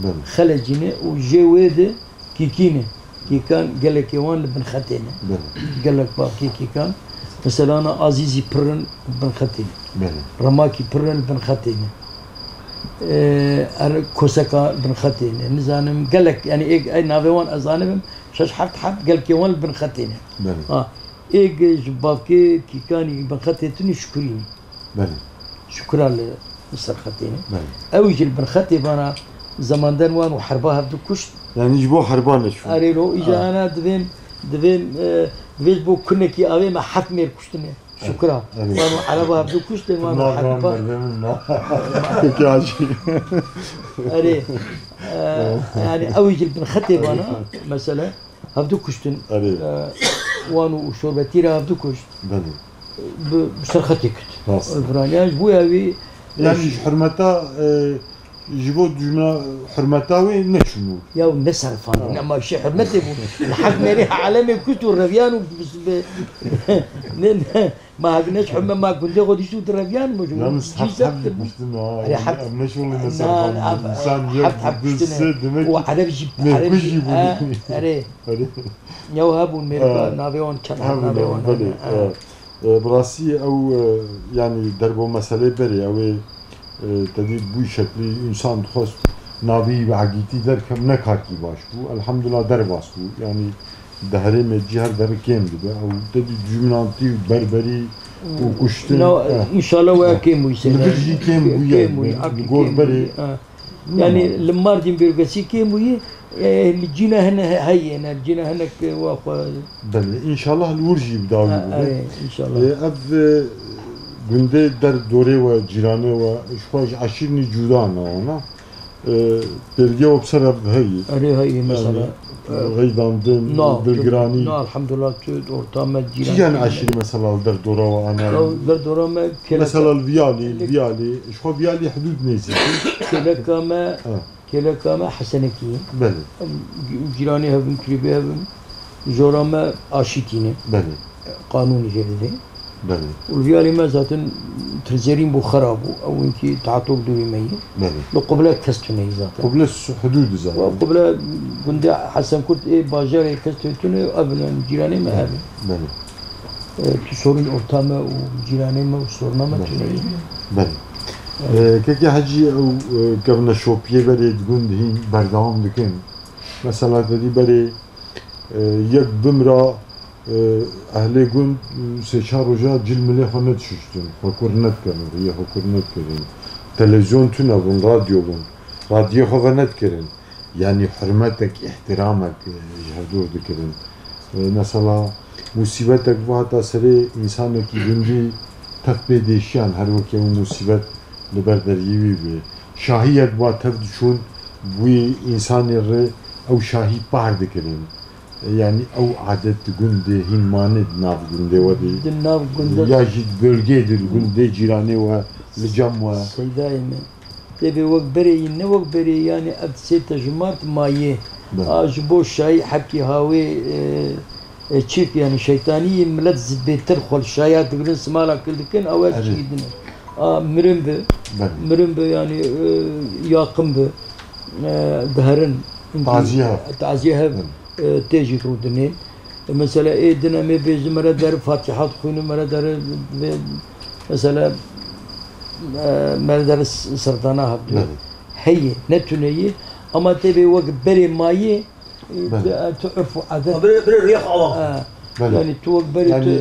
Belê. Xelecî ne û jê wê de Kîkî ne. Kîkan gelekê wan li bin xetê ne. Belê. Gelek bavkê Kîkan. Mesela na Azîzî pir in li bin xetê ne. Belê. Remakî pir in li bin xetê ne. Ee, er Koseka bin xetê ne. Nizanim gelek, yani ê, ê navê wan ez zanibim, şeş heft heb gelkê wan li bin xetê ne. Belê. Ha, ê ji bavkê Kîkanî bin xetê tune Şukurî ne. Belê. Şukura li, li ser xetê ne. Belê. Ew jî li bin xetê vana, zemander wan û herba hevdu kuşt. Yani ji bo herba neçûn. Erê lo, îja Ha. ana divên, divên, e, divê ji bo kunekî avê me heft mêr kuştine. Şukura. Erê. Wan û ereba hevdu kuştin, wan û Nav wan herba. berdê min na. Peki hacî. Erê. E, yani ew jî li bin xetê vana, mesela. Hevdu kuştin. Erê. E, wan û şorbetî re hevdu kuşt. Belê. Bi, bi ser xetê kut. Rast. Filan. Ya ji bo ya wî, Yani e, ji hurmeta, e, ji bo dijmina hurmeta wê neçûn û. Ya ne serfandin, Ha. ama şê hurmetê bû. Li heft mêrê alemê kuşt û reviyan û bi, bi, ne, ne, ma hevî ne ji hurme ma gundê xwe dîst û di reviyan bû. Yalnız heft heft kuştin ha. Erê, heft. Em neşolê ne Na, serfandin. heft, İnsan heft, yok, heft bir kuştin. sê demek O ki Ereb jî, Ereb mevku jî, jî bu. ha, erê. Erê. Ya hebûn mêrika Ha. navê wan çend Ha, navê wan, belê, hene, ha. ha. E, bi rastî ew, e, yanî derbo meselê berê ew ê, e, te dî bû şeklî însan dixwest navî bi egîtî derkem ne karkî baş bû. Elhamdulillah derbas bû. Yanî di herêmê cî her dere kêm dibe. Ew te dî dijminantî û berberî û Hmm. kuştin, No, eh. înşallah we kêm bû Li vir jî kêm bûye, Kêm bûye, li akî gor kêm berê. bûye, ha. Yanî Normal. li Mardin bürokasî kêm bûye, e, li cîna hene he-, heye, ne, cîna hinek, e, wa xwe. Belê, înşallah li wir jî bi dawî Ha, bibe. erê, înşallah. E, ev, e, gundê der dorê we, cîranê we, ji xwe ji eşîrnî cuda ne wana. E, pêrgê we bi ser ev heye. Erê heye, mesela. Yani, e, Xeydandin, Na, Dilgiranî. na, elhamdulillah, tu orta me Çi cîran yani kî me. eşîr mesela li der dora we ana? Ya, der dora me kêleka Mesela li Viyalî, li Viyalî, ji xwe Viyalî hudûd nêzîk e. Kêleka me, Ha. kêleka me Hesenekî ye. Belê. Em, cîranê hevin, kirîbê hevin. Jora me Aşîtî ne. Belê. Qanûnî jê didê. Belê. Û li Viyalî me zaten tilzerîn bû, xera bû. Ew winkî tato bi dûrî me ye. Belê. Li qublet kes tune ye zaten. Qublet su-, hudûd zaten. Wa qublet gundê Hesenkurt ê bajarê kes tune, ev ne, cîranê me ev e. Belê. E, tu sorun orta me û cîranê me û soruna me Belê. tune ye. Belê. Evet. E, kekê Hecî ew, e, kevneşopiyê berê di gund hîn berdewam dikin. Mesela te dî berê, e, yek bimra, e, ehlê gund, e, sê çar roja cil milê xwe nedişuştin, xwe kur nedikerin, riyê xwe kur nedikirin. Televizyon tune bûn, radyo bûn. Radiyê xwe venedikirin. Yanî hurmetek, îhtiramek, e, ji hevdûr dikirin. E, mesela, Musîbetek bihata serê însanekî gundî, tev pê dêşiyan, her weke ew musîbet li ber deriyê wî bê. Şahiyek ba tev diçûn, wî însanê rê ew şahî par dikirin. Yanî ew adet di gundê hîn mane di nav gundê we de. Di nav gundê Ya jî di bölgeyê de di gundê cîranê we, li cem we. Seydayê me. Tê bê wek berê yî, ne wek berê, yanî ev sê tejimart mayê. Belê. A ji bo şayî hepkî hawê, e, e, çîk, yanî şeytanî yî, milet zî bêtir xwe li şaya digirin, simala kil dikin, ew ez Erê. çî dine. A mirin bi, Belê. mirin bi, yanî, e, yaqin bi, e, diherin. Tazî hev. Tazî hev, Belê. e, tê jî rûdinên. E, mesela, ê din em ê bêjin, mere der Fatiha dixwînin, mere der vê, mesela, e, mere der s-, serdana hebdû. Belê. Heye, ne tune ye, ama tê bê wek berê mayê, e, Belê. tu, tu urf û adet. Ha, bire, bire rêx awa. Ha. Belê. Yani tu wek berê Yani tu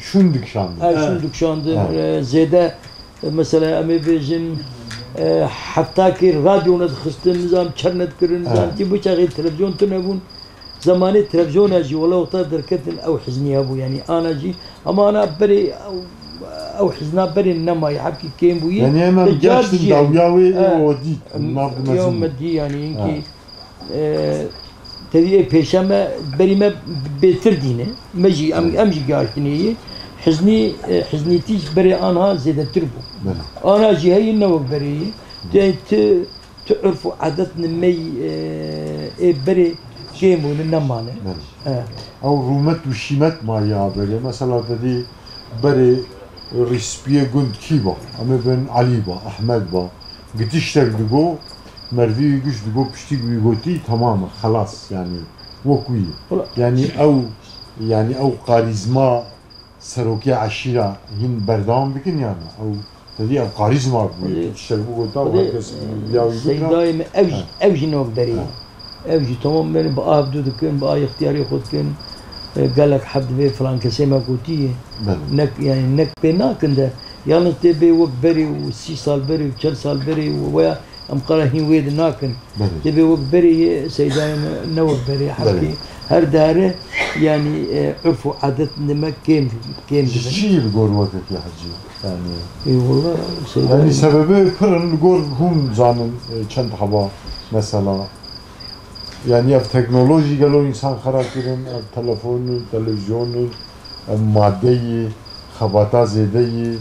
şûn dikişandin. Ha, Ha. şûn dikişandin, Ha. e, zêde, e, mesela, em ê bêjin, e, heftakê radyo nedixistin, nizam çer nedikirin, Ha. nizam tî bu çaxê televizyon tune bûn. Zemanê televizyona jî wela wexta derketin ew hiznî hebû, yanî ana jî, ama ana berê ew, ew hizna berê nemayî, hebkî kêm bûyî. Yanî em, em Te car geştin jî dawiya wê, e, o dît, em, nav di ya mezin. me dî, yanî, Ha. inkî, e, tevî ê pêşe me, berî me bêtir dîne. Me jî, em, Belê. em jî geştinê yê. Hiznî, e, hiznîtî ji berê anha zêdetir bû. Belê. Ana jî heyî ne wek berê yî. Yanî ti Tu urf û adet nimey, e, ê berê kêm bûne, nemane. Belê. E. Ew rûmet û şîmet maye a berê. Mesela te dî berê rîspiyê gund kî ba? Em ê bin Elî ba, Ehmed ba. Gi tiştek digo, mervî wî giş digo, piştî wî gotî, temam e, xelas, yanî wek wî ye. Wala Yanî ew, yanî ew karîzma serokê eşîra hîn berdewam dikin ya ne? Ew, te dî ew karîzma bûye, Xwedê, tu tiştek bigota, xwedê, her kes biya wî bikira. Seydayê me, ew jî, Ha. ew jî ne wek berê ye. Ha. Ew jî temam berê, bi a hevdû dikin, bi a ixtiyarê xwe dikin. E, gelek heb divê filan kesê me gotiye. Belê. Nek, yani nek pê nakin de. Yalnız tê bê wek berê û sî sal berê û çel sal berê û weya Em qala hîn wê di nakin. Belê. Dê bê wek berê yê Seydayê me, ne wek berê Belê. Hevkê. Her dare, yanî, e, urf û adet nime kêm, kêm Ji dibin. Çi li gor we vekî hecî? Yanî, Ê, wela, Seydayê yanî me. Sebebê pir in li gor hûn zanin, e, çend heba mesela. Yanî ev teknolojî gelo însan xera kirin, ev telefon û televizyon û ev madeyî, xebata zêdeyî,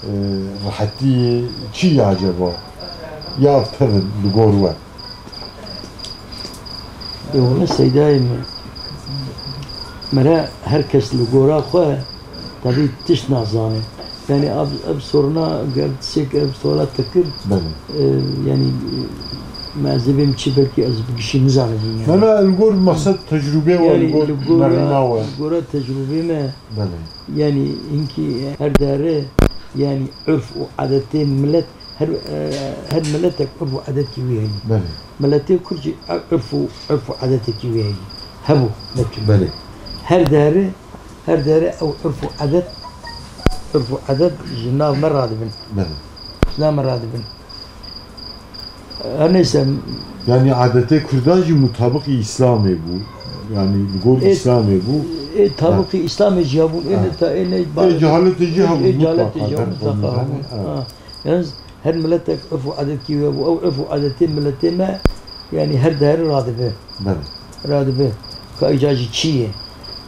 e, rehetî çi ye acaba? Ya ev tevin li gor we? Ê wele Seydayê me, mere her kes li gora xwe tevî tişt nazane. Yani ev, ev soruna gel sêk ev suala te kir, Belê. e, yani, e, me ez ê bêm çi belkî ez bi gişî nizanibûm yani. Ne, ne, li gor meqsed tecrûbê we, Yani li gor li gora, nerîna we. Li gora tecrûbê me, Belê. Yani hinkî her dere, yani urf û adetê millet, her, e, her milletek urf û adetkî wî heyî. Belê. Milletê Kurd jî urf û, urf û adetekî wî heyî. Hebû, ne tu. Belê. Her dere, her dere ew urf û adet, urf û adet ji nav me radibin. Belê. Ji nav me radibin. Her neyse. Yani adetê Kurdan jî mutabıkî Îslamê bû. Yani li gor Ê, Îslamê bû. ê, tabıkî Ha. Îslamê jî hebûn. Ê, Ha. ne ta, ê, ne Ê, cehaletê jî ê, hebû, ê, cehaletê mutlaka, jî hebûn, her mutlaka konuda, hebûn. hani, ha. Ha. Yalnız her milletek urf û adetkî wê bû. Ew urf û adetê milletê me, yani her deri radibe. Belê. Radibe. Ka îca jî çi ye?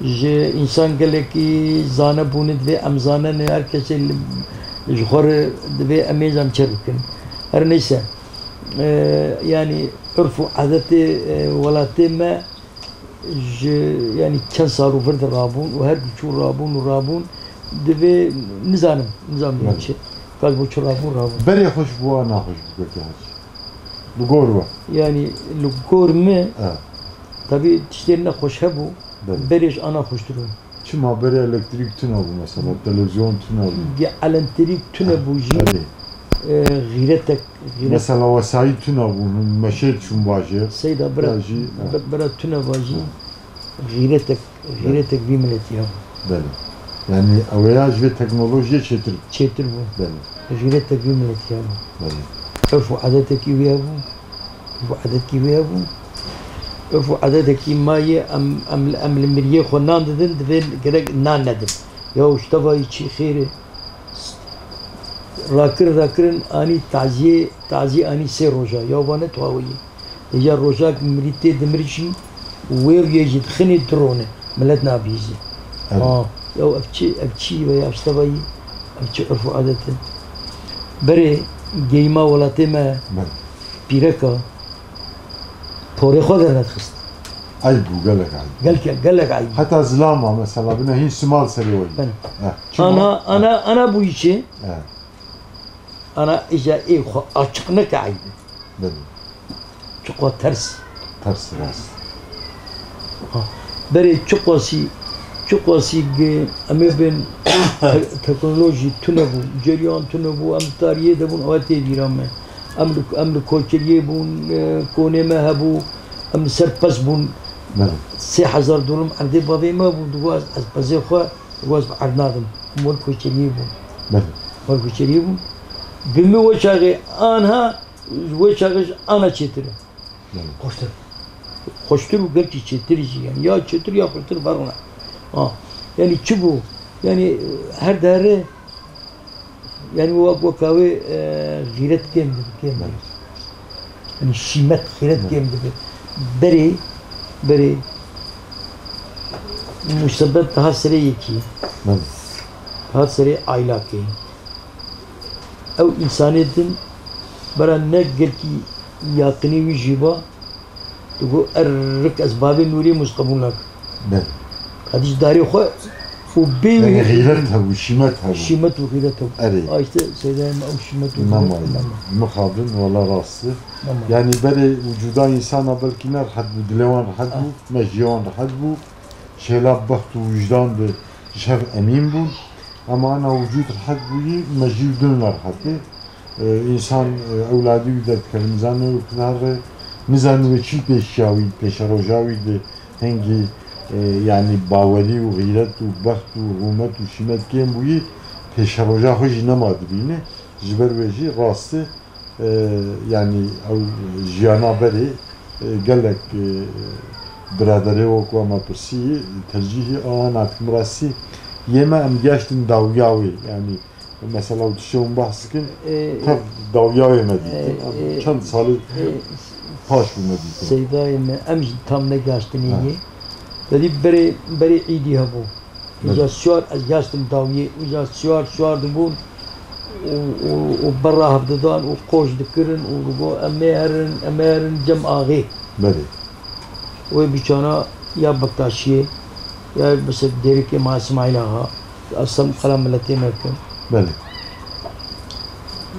Ji însan gelekî zane bûne divê em zanene, her kesê li, ji xwe re divê em ê zam çer bikin. Her neyse, e, yanî urf û adetê, e, welatê me ji, yanî çend sal û vir de rabûn û her çû rabûn û rabûn, divê nizanim, nizanim Evet. çi. Ka ji bo çi rabûn, rabûn. Berê xweş bû, a naxweş bû, belkî hecî. Li gor we. Yanî li gor me, Evet. tabî tiştên nexweş hebû, Belê. berê ji ana xweştir bû. Çima berê elektrîk tune bû mesela, televizyon tune bû. Ge elektrîk tune bû jî, Belê. e, xîretek, xîret- Mesela wesayît tune bûn, meşê diçûn bajêr. Seyda bira, Ya jî, ha. bi-, bira tune bajî, Ha. xîretek, Ha. xîretek vî miletî hebû. Belê. Yani ew ya ji vê teknolojiyê çêtir bû. Çêtir bû. Belê. Xîretek vî miletî hebû. Belê. Urf û adetekî wî hebû. Urf û adetkî wî hebû. Urf û edetekî ma ye, em, em, em li miriyê xwe nan didin, divê gerek nan nedin. Ya ji tevayî çi xêr e? Rakir, rakirin anî taziyê, taziyê anî sê roja. Ya va ne tuaweyî. Hêja rojak mirî tê dimir jî, wê û yê jî dixinê dirone. Milet nabihîzî. Evet. Ha, ya ev çi, ev çi ve ya ji tevayî, ev çi urf û adet e? Berê geyma welatê me, Evet. pîreka, porê xwe dernedixist. Eyb bû, gelek eyb. Gelke-, gelek eyb. Heta zilama mesela, bine hîn simal serê we. Ben. Eh, çima? Ana, ana, ana bûyî çi? Eh. Ana îja ê xwe açiq neke eyb e. Belê. Çiqas ters. Ters, rast. Ha. Berê çiqasî, çiqasî ge-, em ê bên te-, teknolojî tune bû, ceriyan tune bû, em tariyê de bûn, ew tê bîra me. Em li, em li koçeriyê bûn, e, konê me hebû, em li ser pez bûn. Belê. Sê hezar durum erdê bavê me bû, digot ez pezê xwe, digot ez bi erd nadim. Em wer koçeriyê bûn. Belê. Wer koçeriyê bûn. Bi min we çaxê anha, ji we çaxê ji ana çêtir e. Belê. Xweştir. Xweştir û gelkî çêtir jî, yani ya çêtir ya xweştir verna. Ha. Yani çi bû? Yani her dere, yani wek, weka wê, e, xîret kêm dibe, kêm dibe. Belê. Yani şîmet, xîret Belê. kêm dibe. Berê, berê musebet daha serê yekî. Belê. Daha serê aylakê. Ew însanê din bera ne gelkî yaqinî wî jî ba, digo, "Er rik ez bavê Nûrê Mûz qebûl nakim." Belê. Qedî ji darê xwe û bê wî Yani xîret hebû, şîmet hebû. Şîmet û xîret hebû. Erê. A işte Seydayê me ew şîmet û xîret Nema. nema. Mixabin, wala rast e. Nema. Yani berê wicûda însana belkî ne rehet bû, dilê wan rehet bû, Ah. mejiyê wan rehet bû. Şêla bext û wijdan bi ji hev emîn bûn. Ema ana wicûd rehet bûyî, mejî û dil nerehet e. E, însan, e, ewladî wî derdikeve, nizane wê kudar re, nizane wê çi pêşiya wî, pêşeroja wî di hingî, e, yanî bawerî û xîret û bext û rûmet û şîmet kêm bûyî, pêşeroja xwe jî nema dibîne. Ji ber wê jî rast e, e, yanî ew jiyana berê, e, gelek, e, biraderê wek we me pirsî, tercîhî awa nakim rastî. Yê me em geştin dawiya wê, yanî mesela û tiştê hûn behs dikin, E, tev dawiya wê me dîtin. e, Em e, çend salî e, paş bû me dîtin. Seydayê me, em jî tam negaştinê Ha. yê. Te dî berê, berê îdî hebû. Uca Belê. siyar ez yaştim dawiyê. Uca siyar siyar dibûn û, û, û berra hevdidan û qoş dikirin û digo, "Em ê herin, em ê herin cem axê." Belê. Wê biçana ya Bektaşiyê, ya mesela Dêrikê Ma Îsmaîl Axa, ya Esem Qera miletê me bikin. Belê.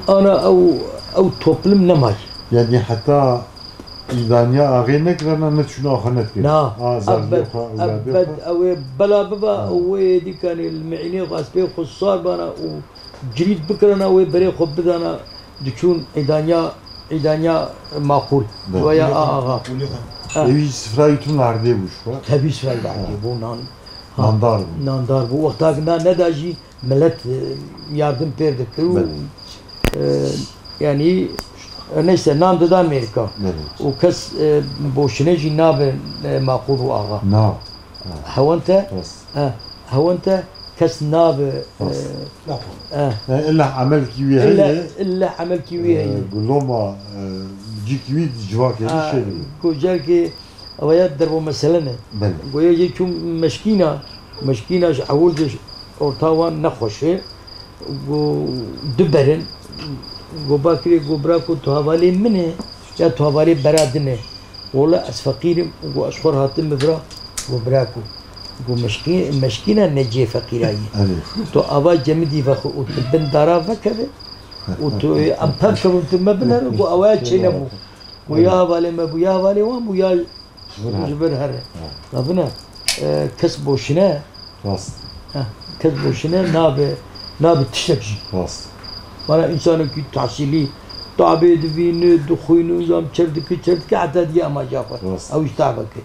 Ana ew, ew toplum nemay. Yani heta îdaniya axê nekirana, ne çûna xwe nedikir. Na, A, zerriyê ebed, xwe, ewladê ebed, xwe. ew ê bela biba, Ha. ew ê dîkanê li meînê xwe, ez pê xwe sar bana û cirîd bikirana, wê berê xwe bidana, diçûn îdaniya, îdaniya maqûl. Be. Veya a axa. Ha. Ewî sifrayî tûn erdê bû ji xwe. Tevî sifrayî Ha. erdê bû, nan. Ha. Nandar bû. Nandar bû. Wexta ki nan neda jî, Milet, e, yardim pêr dikir û, Belê. e, yanî, e, neyse, nan dida Amerîka. Belê. Û kes, e, boşine jî nabe, e, maqûl û axa. Na. Ha. Hewente, Rast. e, hewente kes nabe, e, Rast. e, E, illa emelkî wî illa, heye. illa emelkî wî E, heye. Guloma, e, cîkî wî civakê Ha, şêrî. Ku cerkê Ew ya derbo mesele ne. Belê. Goya yê çû meşkîna, meşkîna ji ewil de orta wan nexweş e. Go du berin. Go bakirê, go bira ku tu hevalê min e, ya tu hevalê bera din e. Wala ez feqîr im, go ez xwe hatim bi bira, go bira ku. Go meşkî-, meşkîna ne cê feqîrayî. Erê. Tu ava cemidî vexwe û tu bin dara vekeve û tu em pev kevin tu me binerin, go ew ya çênebû. Go ya hevalê me bû, ya hevalê wan bû, ya Ji vir here. Ji vir here. Ha. Navine, e, kes boşine, Rast. ha, kes boşine nabe, nabe tiştek jî. Rast. Mana însanekî tahsîlî, tabê divîne, dixwîne, zam çer dike, çer dike, heta diye amaca xwe. Rast. Ew jî tabeke.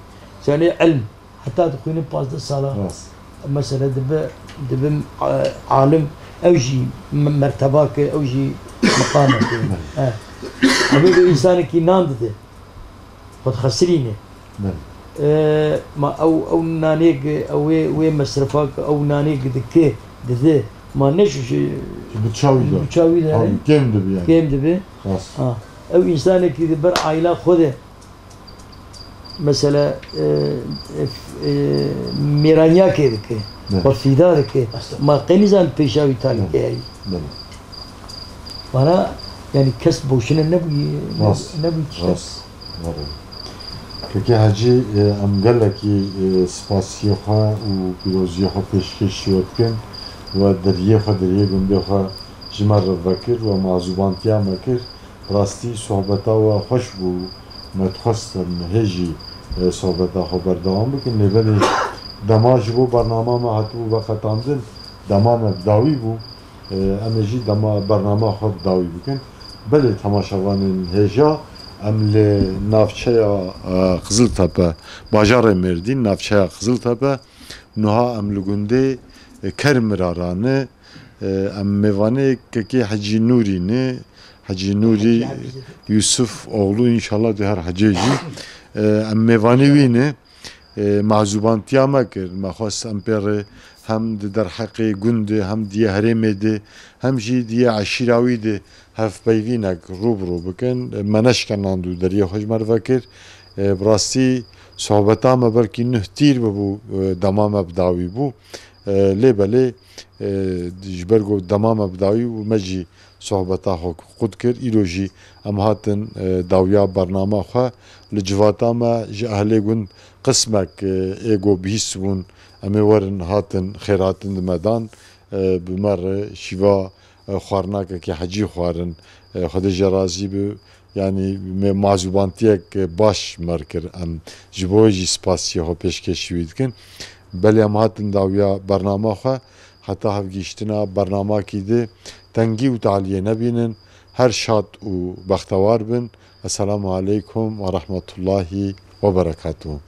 Senê ilm, heta dixwîne pazdeh sala. Rast. Mesele dibe, dibe, e, alim, ew jî me-, mertebake, ew jî meqameke. He. Ew ê însanekî nan dide. Xwe dixesirîne. Belê. E, ma ew, ew nanê gi-, ew wê, wê mesrefa ki ew nanê gi-, dike, dide, ma ne ji, ji, Ji bi çawî de. Bi çawî de, Tabii, he? Kêm dibi yani. Kêm dibi. Rast. Ha. Ew însanekî di ber aîla xwe de, mesela, e, e, e, mêraniyakê dike, Evet. xwe fîda dike. Estağfurullah. Ma qenî zan pêşa wî talî Evet. keyayî. Belê. Vana, yani kes boşuna nebûyî, ne-, Rast. nebûyî tiştek. Rast. Vare. Kekê Hecî, e, em gelekî, e, spasiyê xwe û pîroziyê xwe pêşkêşî we dikin. We deriyê xwe, deriyê gundê xwe ji me re vekir, we mazûbantiya me kir. Rastî sohbeta we xweş bû. Me dixwest em hê jî, e, sohbeta xwe berdewam bikin. Lê belê dema ji bo bernama me hatibû veqetandin, dema me bi dawî bû. E, em ê jî dema bernama xwe bi dawî bikin. Belê temaşevanên hêja, em li navçeya, e, Qiziltepe, bajarê Mêrdîn, navçeya Qiziltepe, niha em li gundê, e, Kermira ra ne. E, em mêvanê kekê Hecî Nûrî ne. Hecî Nûrî Hecî Yusuf oğlu, înşallah dê her hecê jî. E, em mêvanê wî ne. E, mazûbantiya me kir. Me xwest em pê re hem di derheqê gundê, hem diye herêmê de, hem jî diye eşîra wî de hevpeyvînek rû bi rû bikin. E, me neşkenand û deriyê xwe ji me re vekir. E, bi rastî sohbeta me belkî nuh tîr bibû, e, dema me bi dawî bû. E, lê belê, e, ji ber ku dema me bi dawî bû, me jî sohbeta xwe qut kir. Îro jî em hatin, e, dawiya bernama xwe. Li civata me ji ehlê gund qismek, e, ê ku bihîst bûn, em ê werin hatin, xêrhatin di me dan. E, bi me re şîva, e, xwarinakekî hecî xwarin. E, Xwedê jê razî bi. Yanî me mazûbantiyek baş me re kir. Em ji bo wê jî spasiyê xwe pêşkêşî wî dikin. Belê em hatin dawiya bernama xwe. Heta hevgihiştina bernamakî di tengî û taliyê nebînin. Her şad û bextewar bin. Esselamu aleykum ve rahmetullahi ve berekatuhu.